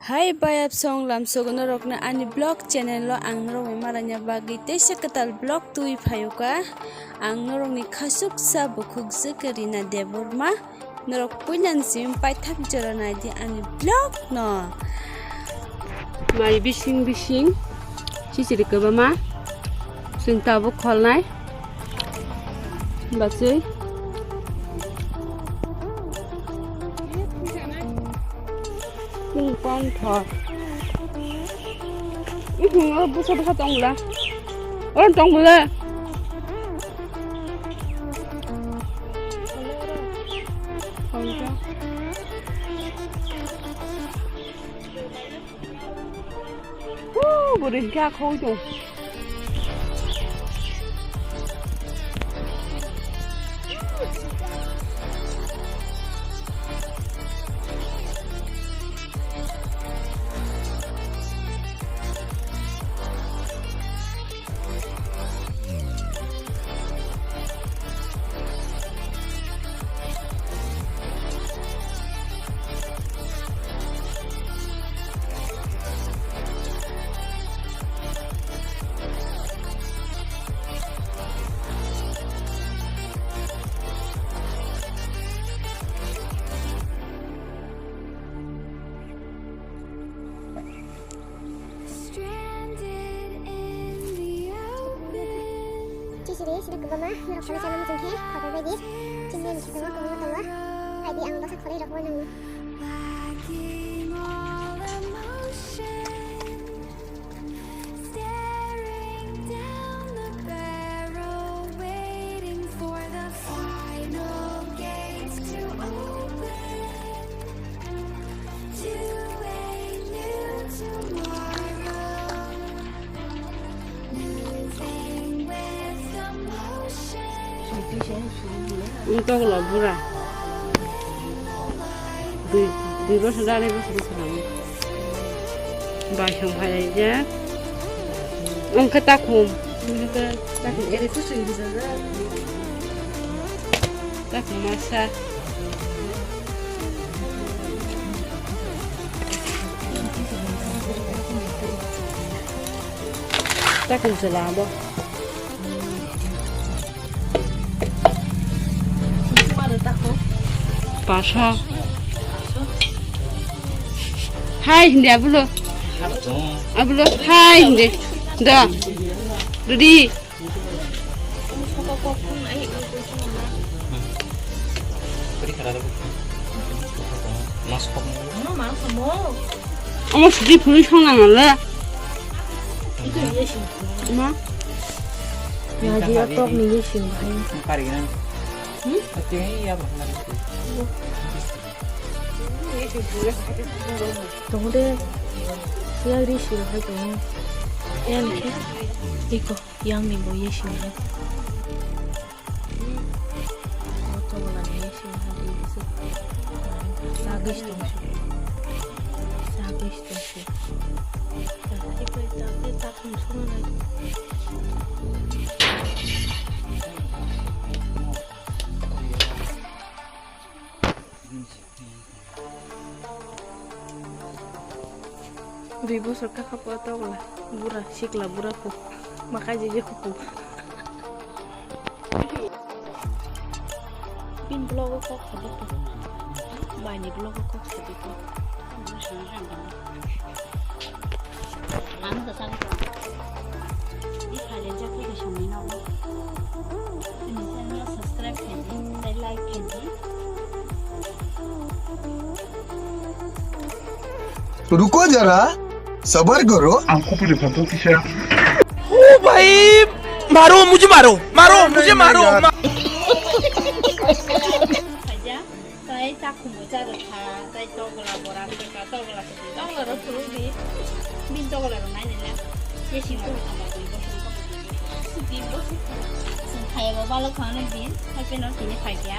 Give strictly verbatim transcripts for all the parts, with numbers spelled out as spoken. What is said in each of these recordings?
Hai bayap song lamsogo norokno ani vlog channel o ang norokni malanya bagwi teisa kwtal vlog twi phaio ka. Ang norokni khasuksa bukhuk jwkhe Rina Debbarma. Norok puilan sim paithak jora naidi ani vlog no. Mai bising bising chichiri kwbama. Chwng tabuk kholnai. Bachwi. Chwng pon thor. Ihung oro busa busa tong bwla. Oro tong bwla. Huu, bwrwi hwnkhe a khogwi tong. Stranded in the open. Chisiri, sida kwbangma, norok phano chana muchung khe, khobai bai di. Chini ani khe tongo, kwbangma tongo. Pai di, ang bwsa khoroi rok bo nang. Lacking all emotion. Staring down the barrel, waiting for the final gates to open to a new tomorrow. Moving with the motion. Wngkok lo bura. Dui, dui bosor, arai bosor wngkha nang. Baisong phailaijak. Wngkha takhum. Wngkha takhum, ere kusui rijajak. Takhum masa. Takhum chwla abo. Pasha. Hai hindi abulo. Abulo hai hindi. Da. Dudi. Omo sudi phuri song nang le. Ma. Ngaji atok ni ye sing hai. Hmm? Tongo de. Siya ri sing hai tongo. Yang ni. Iko. Yang ni bo ye sing hai. Oto wala ni ye sing hai de. Sagis tong. Sagis tong. Dui bosor kaka po tokla bura sikla bura po makai jiji kupu. Pin vlog o kok sadi to. Bai ni vlog o kok sadi to. Ano sa sabi ko. Di kale ja ko de shami na ko. Ani channel subscribe khe di, tei like khe di. रुको जरा, सबर करो। आंखौ बोरै फानथाव खिसा। ओ भाई, मारो, मुझे मारो, मारो, मुझे मारो। Khaja, tai takhumbo charwkha, tai tokla bora swkha, tokla swkha, tokla rok phuru di. Bin tokla rok nai nila. Ye sing ko kama dui bosor ko. Dui bosor. Sing khaya bo balo khana bin, hai peno tini khaikya.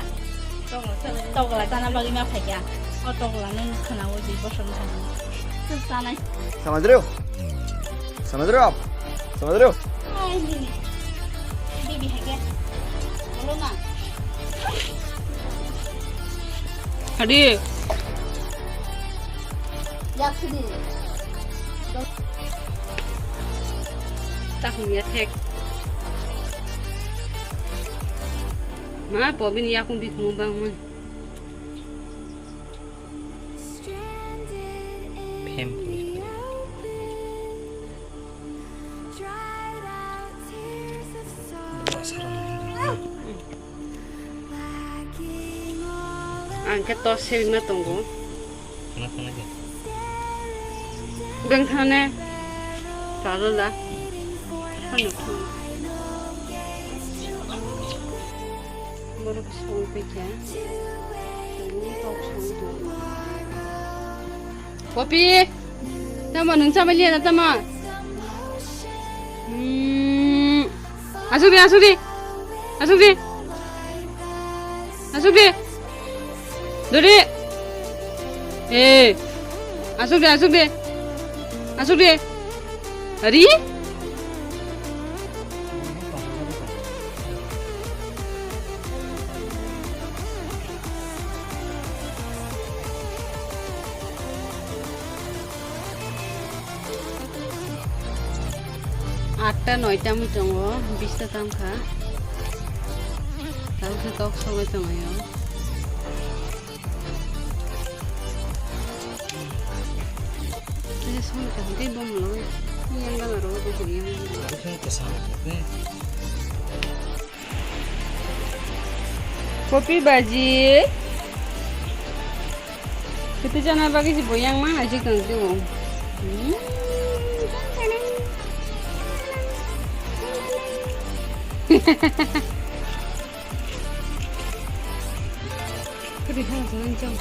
Tokla chana bagwi ma khaikya. O tokla no khana o dui bosor no khana. Suk sanai. समझ रहे हो? समझ रहे हो आप? समझ रहे हो? Ai, nini. Bibi hai kya? Hadi. Yaksidi. Takhum ya thek. Ma, pobini yakung bikung bang mun. Phem puri. Ang khe tos sebima tongo. Beng thane. Talo la. Ano. Borok song pekha. Ini kok song tu. Popi, tamo nwng chama liya na tamo? Hmm. Asuk di, asuk di. Asuk di. Asuk di. Dori. Eh. Asuk di, asuk di. Asuk di. Ari? Atta noita mui tongo, bista tamkha. Tabukhe kok songwi tonglaio. Tei song kaham tei bom loi. Yang gana ro bo horiya. Kopi baji. Kete jana bagi si boyang ma aji kang tu. Hmm. Kadi hal jalan jam.